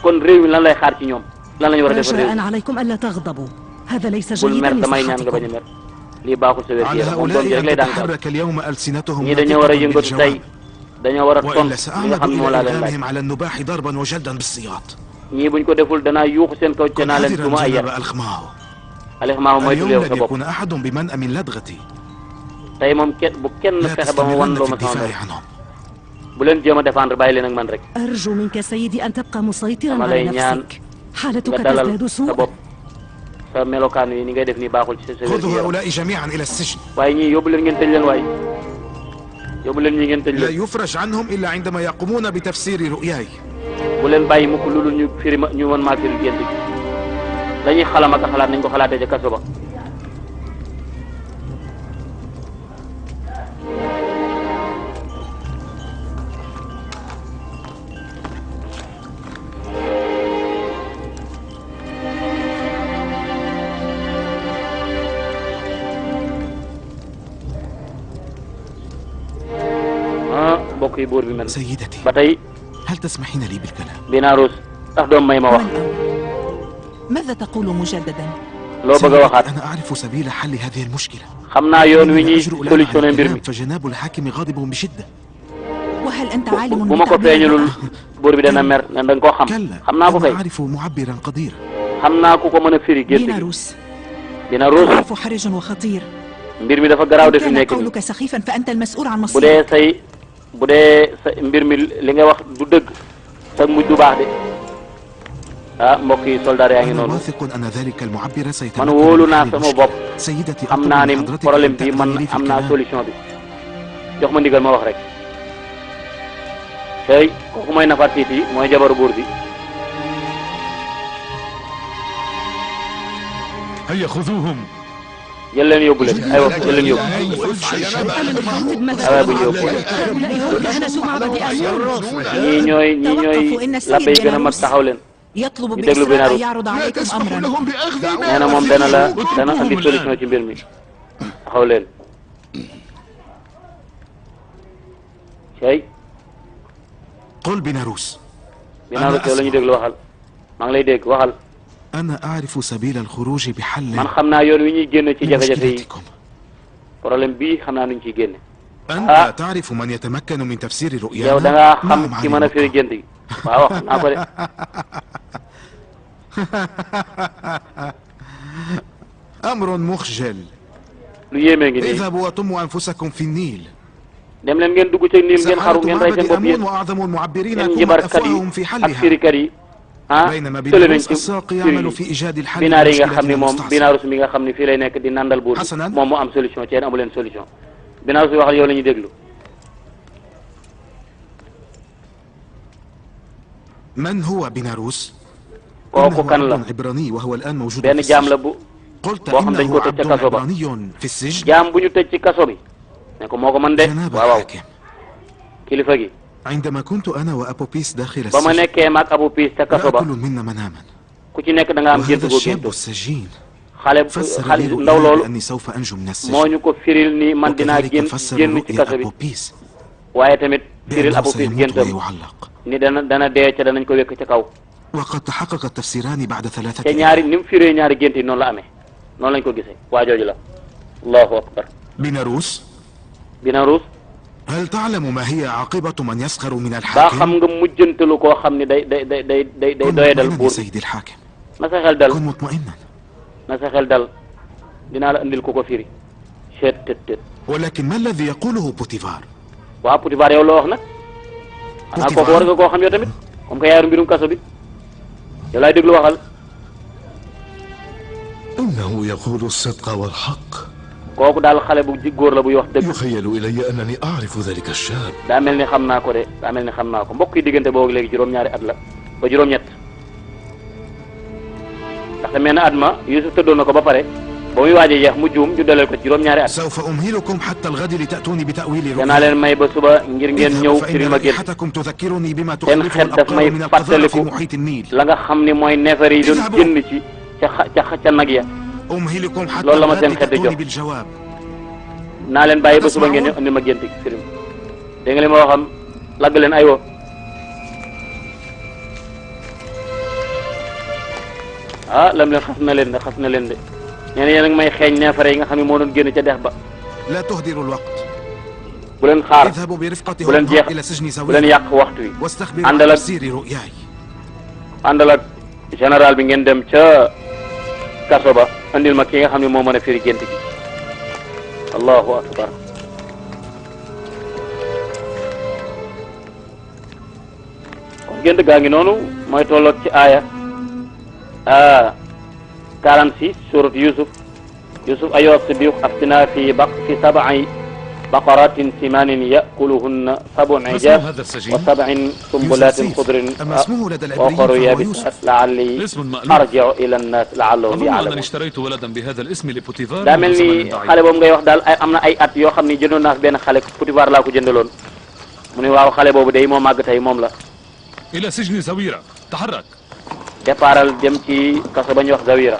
kon réew mi lan lay xaar ci ñoom lan lañu war a defar réew رجاء عليكم ألا تغضبوا هذا ليس bul mer جيدا damay ñaan nga bañ a لصحتكم. mer lii baaxul sa wér على gi moom doom ji هؤلاء rek أن lay daan daal تتحرك اليوم ألسنتهم ñii dañoo war a ناطقة yëngatu tey بالجواب dañoo war a وإلا tontu li nga سأعمد xam ne moo إلى laa leen laaj إلغامهم على النباح ضربا وجلدا بالسياط. ñii buñ ko deful danaa yuuxu seen kaw ca naa leen حذرا duma ay yar جناب الخماو. Alex maa mooy اليوم tuleew sa لن bopp يكون أحد بمنأى من لدغتي. tey moom bu kenn لا fexe ba ma wan تستمرن loo في ma sama الدفاع bopp عنهم. bu leen jéem a défendre bàyyi leen ak man rek أرجو منك سيدي أن تبقى مسيطرا dama على lay ñaan نفسك. حالتك nga dalal تزداد sa سوءا. bopp sa melokaan yi ni ngay def nii baaxul ci sa wér خذوا gi yaram هؤلاء جميعا إلى السجن. waaye ñii yóbbu leen ngeen tëj leen waaye yóbbu leen ñi ngeen tëj لا leen يفرج عنهم إلا عندما يقومون بتفسير رؤياي. bu leen bàyyi mukk lu dul ñu firi ma ñu mën maa firi gént gi dañuy xalam ak a xalaat nañ ko xalaatee ca kaso ba mbokk yi buur bi mel سيدتي ba tey هل تسمحين لي بالكلام؟ Binarus ndax doom may ma wax من أنت؟ ماذا تقول مجددا؟ loo bëgg a waxaat أنا أعرف سبيل حل هذه المشكلة. xam naa yoon wi إني ñuy أجرؤ لها على solutionné mbir الكلام mi فجناب الحاكم غاضب بشدة. وهل أنت عالم bu ma ko بتعبير feeñalul buur bi dana mer ne da nga koo xam كلا xam naa ko أنا kay أعرف معبرا قديرا. xam naa ku ko mën a firi gént gi بيلاروس؟ Binarus الحرف حرج وخطير. mbir mi dafa garaaw إن de fi كان nekk nii قولك سخيفا فأنت المسؤول عن bu مصيرك. dee say bu dee sa mbir mi li nga wax du dëgg sa mujj du baax de ah mbokk yi soldat yaa ngi أنا noonu واثق أن ذلك المعبر man سيتمكن wóolu من naa حل sama المشكلة. bopp سيدتي xam أطلب naa ni من حضرتك problème أن bi man تأذني لي في am naa الكلام. solution bi jox ma ndigal ma wax rek tey kooku mooy Nefertiti mooy jabaru buur bi هيا خذوهم. jël leen yóbbu leen aywa jël leen yóbbu aywa bu ñu yóbbu هؤلاء هم كهنة معبد آمون. ñii ñooy labbe yi gën a mag taxaw leen يطلب ñu déglu بإسراء Binarus أن يعرض عليكم أمرا. nee na moom dana andi solution ci mbir mi taxaw leen cey قل بناروس. Binarus yow la ñu déglu waxal maa ngi lay dégg waxal أنا أعرف سبيل الخروج man بحل xam naa yoon wi ñuy génn ci من jafe-jafe yi مشكلتكم. problème bii xam naa nuñ ciy génne أنت تعرف من يتمكن من تفسير yow da رؤيانا. ngaa xam نعم ki mën a firi علمك. gént gi waaw xam naa ko de أمر مخجل. lu yéemee ngi nii اذهبوا وطموا أنفسكم في النيل. dem leen ngeen dugg ci niil ngeen xaru سحرة ngeen rey seen معبد bopp آمون yéen وأعظم المعبرين ngeen كون njibarkat yi أفواههم في ak حلها. firikat yi ah بينما tële nañ بيلاروس ci الساق يعمل firi في إيجاد الحل binaar yi nga لمشكلة xam ni moom المستعصي. Binarus mi nga xam ni fii lay nekk di nandal buur bi Hasanan. moom mu am solution ci yéen amu leen solution Binarus bi waxal yow la ñuy déglu من هو بيلاروس؟ kooku إنه kan la عبد عبراني وهو الآن موجود benn في jaam la السجن. bu قلت boo xam dañ إنه ko tëj ca عبد kaso ba عبراني في السجن. jaam bu ñu tëj ci kaso bi ne ko moo ko mën de جناب waaw waaw الحاكم، kilifa gi عندما كنت أنا وأبوبيس داخل ba ma السجن nekkee maag Abu Piis ca kaso ba لا كل منا مناما. ku ci nekk da nga am gént وهذا goo الشاب géntu السجين xale فسر xale لي ndaw رؤياي loolu بأني سوف أنجو من moo السجن ñu ko firil ni man dinaa وكذلك فسر génn ci رؤيا kaso bi أبوبيس waaye tamit firil بأنه Apophis سيموت géntam ويعلق ni dana dee ca danañ ko wékk ca kaw وقد تحقق التفسيران بعد 3 te ñaari ni mu firee ñaari gént yi noonu la amee noonu lañ ko gisee waa jooju la allahu akbar بيناروس Binarus هل تعلم ما هي عاقبة من يسخر من baa xam الحاكم؟ nga mujjantalu koo xam ni day كن doyadal مطمئنا buur يا سيدي الحاكم na sa xel dal كن مطمئنا na sa xel dal dinaa la andil ku ko firi seet tët ولكن ما الذي يقوله بوتيفار؟ waa Potifar yow loo wax nag xanaa kooku war nga koo xam yow tamit comme que yaaru mbirum kaso bi yow laay déglu waxal إنه يقول الصدق والحق. kooku daal xale bu góor la buy wax dëgg يخيل إلي أنني أعرف ذلك الشاب. daa mel ni xam naa ko de daa mel ni xam naa ko mbokk yi diggante boobu léegi juróom-ñaari at la ba juróom-ñett ndaxte mel na at ma Yusuf tëddoon na ko ba pare ba muy waaj a jeex mu juum ñu dalal ko juróom-ñaari at. سوف أمهلكم حتى الغد لتأتوني بتأويل danaa leen may ba suba ngir ngeen ñëw firi ma gént رائحتكم تذكرني بما seen تخلفه xet daf may الأبطال من القذارة في fàttaliku محيط النيل la nga xam ni mooy neefar yi doon génn ci ca nag ya أمهلكم حتى loolu la ma الغد seen xet di لتأتوني jox بالجواب naa leen bàyyi ba suba ngeen ñëw andi ma gént firi ma dégg nga li ma waxam lagg leen aywa ah lam leen xas na leen de xas na leen de nee na yéen a ngi may xeeñ neefare yi nga xam ne moo doon génn ca dex ba لا تهدروا الوقت bu leen xaar اذهبوا برفقة bu leen هرمهاب jeex إلى سجن bu leen زويل yàq waxtu wi واستخبروا عن àndal ak تفسير رؤياي àndal ak général bi ngeen dem ca kaso ba andil ma ki nga xam ne moo mën a firi gént gi allahu akbar kon gént gaa ngi noonu mooy tolloog ci aaya 46 surat Yusuf ayyuha siddiq aftina fi sab'i baqaratin simanin ya'kuluhunna sab'un ijab wa sab'in sumbulatin khudrin wa ukhra yabisat la'alli arji'u ila an-nas la'allahum ya'lamun. اشتريت ولدا بهذا الاسم لبوتيفار. daa mel ni xale boobu ngay wax daal am na ay at yoo xam ni jëndoon naa fi benn xale Potifar laa ko jëndaloon mu ne waaw xale boobu day moo màgg tey moom la. إلى سجن زويرة تحرك. départal dem ci kaso ba ñuy wax Zawira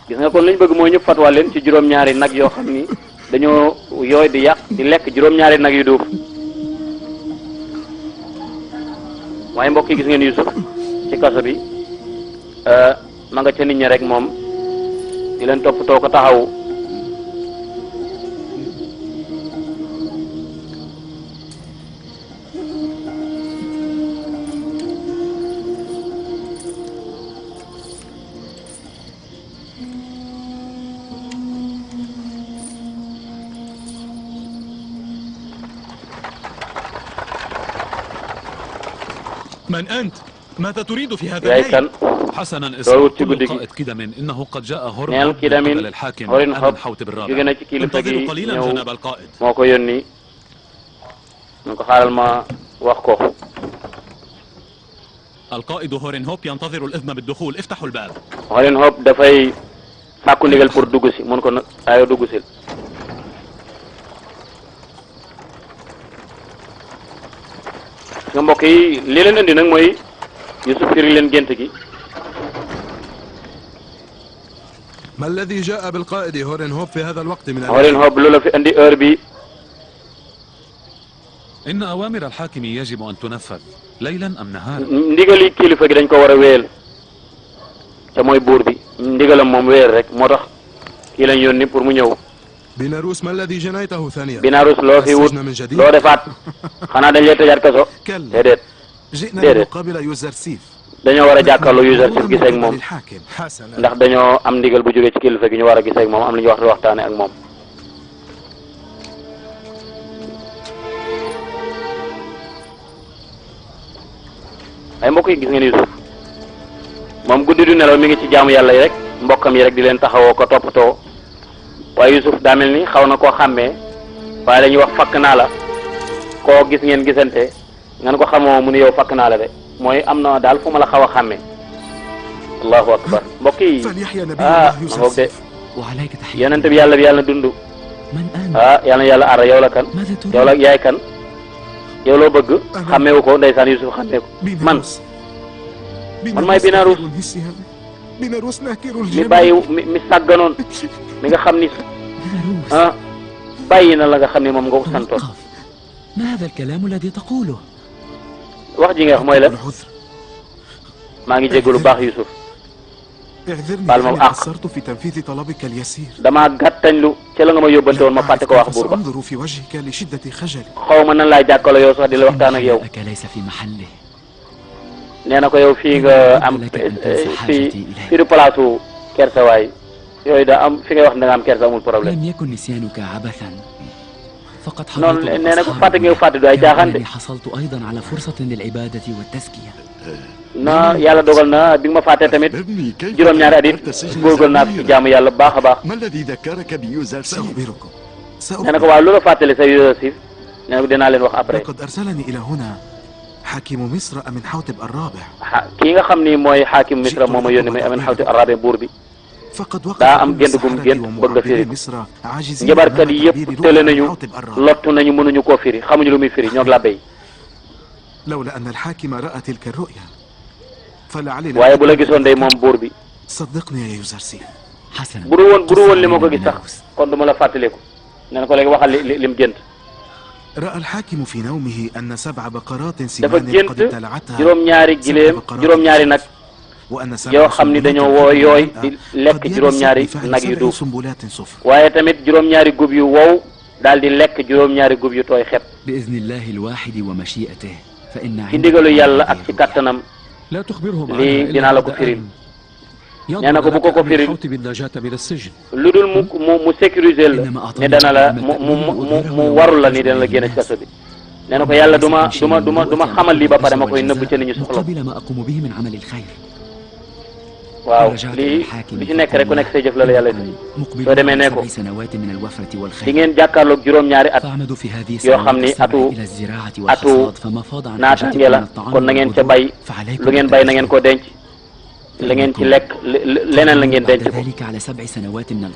gis nga kon li ñu bëgg mooy ñu fatwa leen ci juróom-ñaari nag yoo xam ni dañoo yooy di yàq di lekk juróom-ñaari nag yu duuf waaye mbokk yi gis ngeen Yusuf ci kaso bi ma nga ca nit ñi rek moom di leen toppatoo ko taxawu من أنت؟ ماذا تريد في هذا yaay kan الليل؟ حسنا loolu ci اسم guddi gi قائد كدم إنه قد جاء neel هرم Kidamin قبل الحاكم Horin أبو Hob الحوت jóge بالرابع. na ci kilifa gi انتظروا قليلا ñëw جناب القائد. moo ko yónni ñu ko xaaral ma wax ko القائد هورين هوب ينتظر الإذن بالدخول، افتحوا الباب. Horin Hob dafay sàkku ndigal pour dugg si mun ko nag ayoo dugg si nga mbokk yi li leen indi nag mooy Yusuf firi leen gént gi ما الذي جاء بالقائد هورين هوب في هذا الوقت من Horin Hob lu la fi indi heure bi إن أوامر الحاكم يجب أن تنفذ ليلا أم نهارا. ndigali kilifa gi dañ ko war a wéyal te mooy buur bi ndigalam moom wéyal rek moo tax kii lañ yónni pour mu ñëw بيناروس ما الذي جنيته ثانيا؟ Binarus loo fi wut loo defaat xanaa dañ lay tëjaat kaso déedéet جئنا déedéet لنقابل يوزرسيف dañoo war a jàkkaarloo Yuusuf gisee ak moom للحاكم حسنا ndax dañoo am ndigal bu jógee ci kilifa gi ñu war a gisee ak moom am lu ñu wax waxtaane ak moom ay mbokk yi gis ngeen Yuusuf moom guddi du nelaw mi ngi ci jaamu yàlla yi rek mbokkam yi rek di leen taxawoo ko toppatoo waaye Yuusuf daa mel ni xaw na koo xàmmee waaye dañuy wax fakk naa la koo gis ngeen gisante ngeen ko xamoo mu ne yow fakk naa la de mooy am na daal fu ma la xaw a xàmmee allahu akbar mbokk yi ah ma ngoog de وعليك تحية. yonent bi yàlla na dund من أنت؟ ah yàlla na yàlla aar yow la kan ماذا تريد؟ yow la yaay kan yow loo bëgg xàmmeewu ko ndeysaan Yusuf xàmmee ko man man maay Binarus mi bàyyi mi sàgganoon mi nga xam ni bàyyi na la nga xam ni moom nga ko santoon. ما هذا الكلام الذي تقوله؟ wax ji nga wax mooy la maa ngi jégalu baax Youssouf baal ma àq damaa gàttañlu ca la nga ma yóbbante woon ma fàtte ko wax buur ba xaw ma nan laay jàkkaarloo yow sax di la waxtaan ak yow nee na ko yow fii nga am fii du place su kersa waay yooyu da am fi ngay wax ne da nga am kersa amul problème noonu nee na ko fàtte nga fàtte du ay jaaxaan de non yàlla dogal na bi nga ma fàttee tamit juróom-ñaari at it góorgóorlu naa ci jaamu yàlla bu baax a baax. nee na ko waaw lu la fàttali sa Yuusuf nee na ko dinaa leen wax après. kii nga xam ni mooy xaakimu Misra moo ma yónni muy Amin Xawtib Arrabi buur bi daa am gént gum gént bëgg nga firi njabarkat yi yëpp tële nañu lottu nañu mënuñu koo firi xamuñu lu muy firi ñoo labbe yi. waaye bu la gisoon day moom buur bi bu du woon li ma ko gis sax kon du ma la fàttaliku nee na ko léegi waxal lim gént. dafa gént juróom-ñaari gileem juróom-ñaari nag yoo xam ni dañoo woo yooy di lekk juróom-ñaari nag yu duuf waaye tamit juróom-ñaari gub yu wow daal di lekk juróom-ñaari gub yu tooy xepp ci ndigalu yàlla ak ci kattanam lii dinaa la ko firil nee na ko bu ko firil lu dul mu sécuriser la ne dana la mu warul la ni dana la génne ci kaso bi nee na ko yàlla du ma xamal lii ba pare ma koy nëbb ca nit ñu soxla waaw lii li ci nekk rek ku nekk say jëf la la yàlla def soo demee ne ko di ngeen jàkkaarloog juróom-ñaari at yoo xam ni atu naataange la kon na ngeen ca bay lu ngeen bay na ngeen ko denc la ngeen ci lekk leneen la ngeen denc ko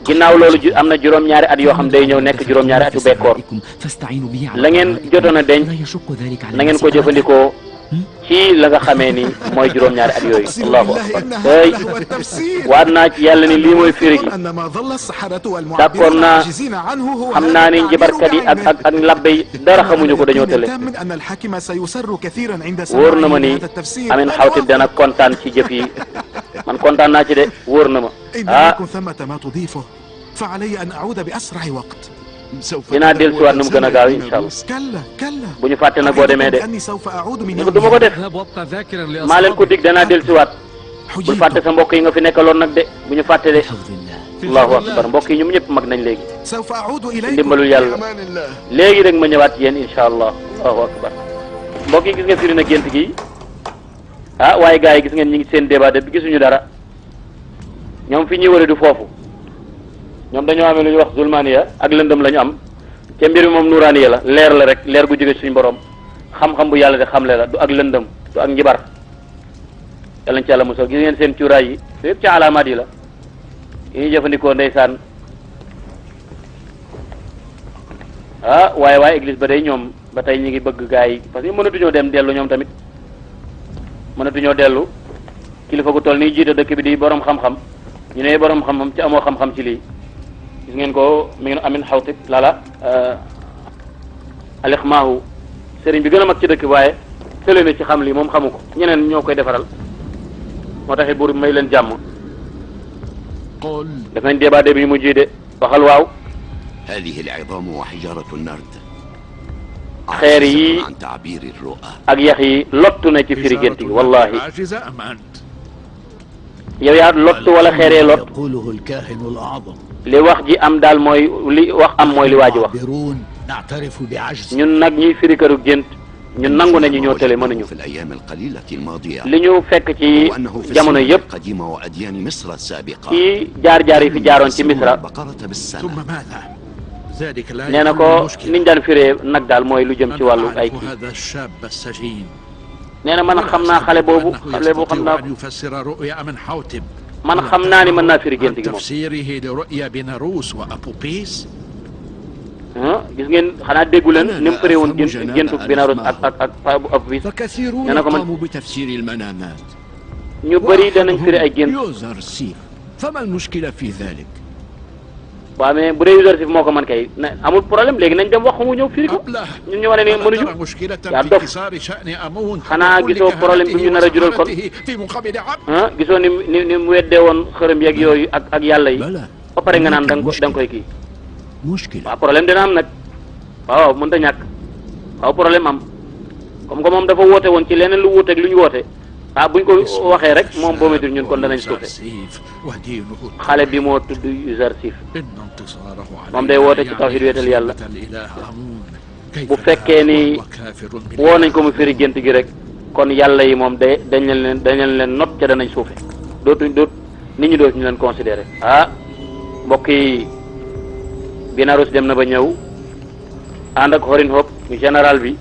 ginnaaw loolu am na juróom-ñaari at yoo xam day ñëw nekk juróom-ñaari atu bekkoor la ngeen jotoon a denc na ngeen ko jëfandikoo ci la nga xamee ni mooy juróom-ñaari at yooyu allahu akbar tey waat naa ci yàlla ni lii mooy firi gi d'accord naa xam naa ni njibarkat yi ak labbe yi dara xamuñu ko dañoo tële wóor na ma ni Amin Xawtib dana kontaan ci jëf yi man kontaan naa ci de wóor na ma dinaa dellusiwaat nu mu gën a gaaw incha allah bu ñu fàtte nag boo demee de ni ko du ma ko def maa leen ko dig danaa dellusiwaat bul fàtte sa mbokk yi nga fi nekkaloon nag de bu ñu fàtte de allahu akbar mbokk yi ñoom ñëpp mag nañ léegi ndimbalul yàlla léegi rek ma ñëwaat yéen incha allah allahu akbar mbokk yi gis nga firi na gént gi waaye gars yi gis ngeen ñi ngi seen débat bi gisuñu dara ñoom fi ñuy wëre du foofu ñoom dañoo amee lu ñuy wax zulmaniya ak lëndëm la ñu am te mbir mi moom nuraaniya la leer la rek leer gu jóge suñu borom xam-xam bu yàlla de xamle la du ak lëndëm du ak njibar yàlla nañ ci yàlla mosal gis ngeen seen cuuraay yi te yëpp ci alaamaat yi la yi ñuy jëfandikoo ndeysaan waaye église ba day ñoom ba tey ñi ngi bëgg gars yi parce que mënatuñoo dem dellu ñoom tamit mënatuñoo dellu kilifa gu toll nii jiite dëkk bi di borom xam-xam ñu ne borom xam-xam ci amoo xam-xam ci lii gis ngeen ko mi ngi Amin Xawtib lala alixmaahu sëriñ bi gën a mag ci dëkk waaye tële na ci xam lii moom xamu ko ñeneen ñoo koy defaral moo taxit buur bi may leen jàmm def nañ débat bi mu ji de waxal waaw xeer yi ak yax yi lottu na ci firi gént gi wallahi yow yaa lottu wala xeeree lot li wax ji am daal mooy li wax am mooy li waa ji wax ñun nag ñuy firi këru gént ñun nangu nañu ñoo tële mënuñu li ñu fekk ci jamono yëpp ci jaar-jaar yi fi jaaroon ci Misra nee na ko niñ daan firee nag daal mooy lu jëm ci wàllu ay kii nee na man xam naa xale boobu xam naa ko man xam naa ni mën naa firi gént gi moom gis ngeen xanaa déggu leen ni mu firee woon géntu Binarus ak Apopis nee na ko man ñu bëri danañ firi ay gént. يوزرسيف فما المشكلة في ذلك؟ waaw mais bu dee Yuzarsif moo ko man kay amul problème léegi nañ dem wax mu ñëw firi ko ñun ñu wane ne mënuñu yaa dof xanaa gisoo problème bi ñu nar a jural kon ah gisoo ni mu weddee woon xërëm yeeg yooyu ak yàlla yi ba pare nga naan da nga koy kii waaw problème dina am nag waaw mënut a ñàkk waaw problème am comme que moom dafa woote woon ci leneen lu wuuteeg lu ñu woote ah buñ ko waxee rek moom boo métti ñun kon danañ suufe xale bi moo tudd Yuzarsif moom day woote ci tawhid wéetal yàlla bu fekkee ni woo nañ ko mu firi gént gi rek kon yàlla yi moom dañ leen not ca danañ suufe nit ñi dootuñu leen considéré ah mbokk yi Binarus dem na ba ñëw ànd ak Horin Hop général bi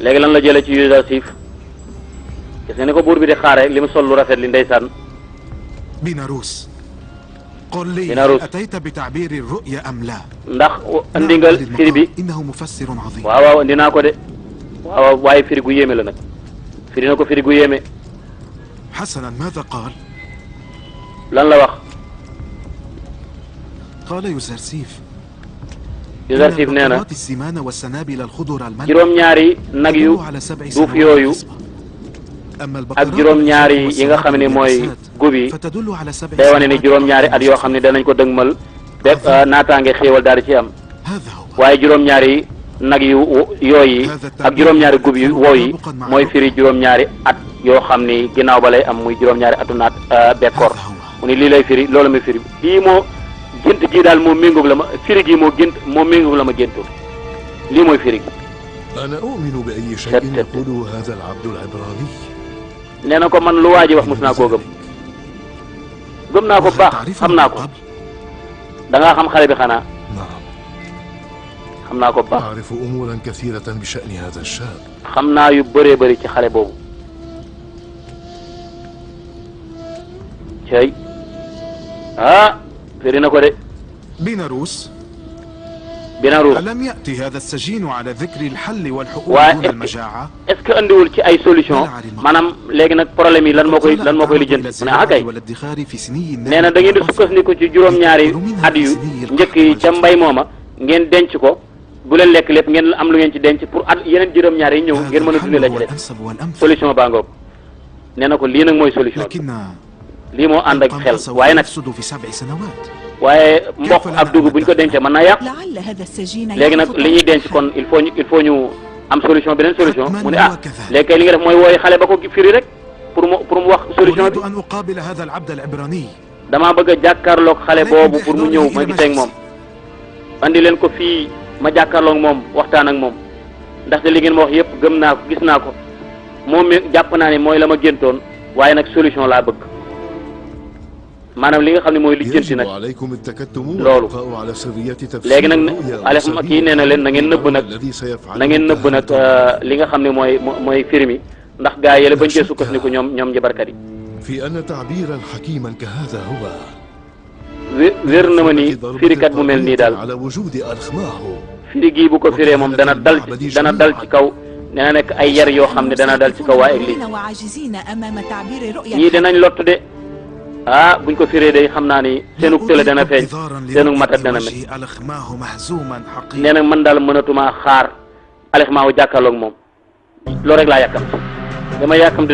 léegi lan la jëlee ci Yuzarsif gis nga ni ko buur bi di xaare li mu sol lu rafet li ndeysaan Binarus qul li atayta bi ta'bir ar-ru'ya am la ndax andi nga firi bi innahu mufassirun 'azim waaw andi naa ko de waaw waaye firi gu yéeme la nag firi na ko firi gu yéeme hasanan madha qaal lan la wax qaala Yuzarsif nee na juróom-ñaari nag yu duuf yooyu ak juróom-ñaari yi nga xam ne mooy gub yi day wane ni juróom-ñaari at yoo xam ne danañ ko dëgmal bépp naataange xéewal daal di ci am waaye juróom-ñaari nag yu yooyu ak juróom-ñaari gub yu wow yi mooy firi juróom-ñaari at yoo xam ni ginnaaw ba lay am muy juróom-ñaari atu naat bekkoor mu ni lii lay firi loolu muy firi lii moo gént gii daal moo méngoog la ma firi gii moo méngoog la ma géntoon lii mooy firi gi. أنا أؤمن بأي شيء يقوله هذا العبد العبراني. nee na ko man lu waa ji wax mos naa koo gëm naa ko bu baax xam naa ko da ngaa xam xale bi xanaa. xam naa ko bu baax. أعرف أمورا كثيرة بشأن هذا الشاب. xam naa yu bëree bëri ci xale boobu. cey ah. firi na ko de. Binarus ألم يأتي هذا السجين على ذكر الحل والحقوق دون المجاعة؟ est-ce que andiwul ci ay solution maanaam léegi nag problème yi lan moo koy lijjanti mu ne ah kay nee na da ngeen di sukkandiku ci juróom-ñaari at yu njëkk yi ca mbay mooma ngeen denc ko bu leen lekk lépp ngeen am lu ngeen ci denc pour at yeneen juróom-ñaari yi ñëw ngeen mën a dundee la ci def solution baa ngoog nee na ko lii nag mooy solution bi lii moo ànd ak xel waaye nag waaye mboq ak dugub bu ñu ko dencee mën naa yàqu léegi nag li ñuy denc kon il faut ñu am solution beneen solution mu ne ah léegi kay li nga def mooy wooy xale ba ko firi rek pour mu wax solution bi damaa bëgg a jàkkaarloog xale boobu pour mu ñëw ma gisee ak moom andi leen ko fii ma jàkkaarloog moom waxtaan ak moom ndaxte li ngeen ma wax yëpp gëm naa ko gis naa ko moom mi jàpp naa ne mooy la ma géntoon waaye nag solution laa bëgg maanaam li nga xam ne mooy lijjanti nag loolu léegi nag Alef kii nee na leen na ngeen nëbb nag li nga xam ne mooy firi mi ndax gaa yële bañ cee sukkandiku ñoom njabarkat yi. wér na ma ni firikat bu mel nii daal firi gii bu ko firee moom dana dal ci kaw dana nekk ay yar yoo xam ne dana dal ci kaw waa Église ñii danañ lott de. ah buñ ko firee day xam naa ni seenug tële dana feeñ seenug matat dana met nee na man daal mënatuma xaar Alexmaahu jàkkaarloog moom loolu rek laa yàkkamti dama yàkkamti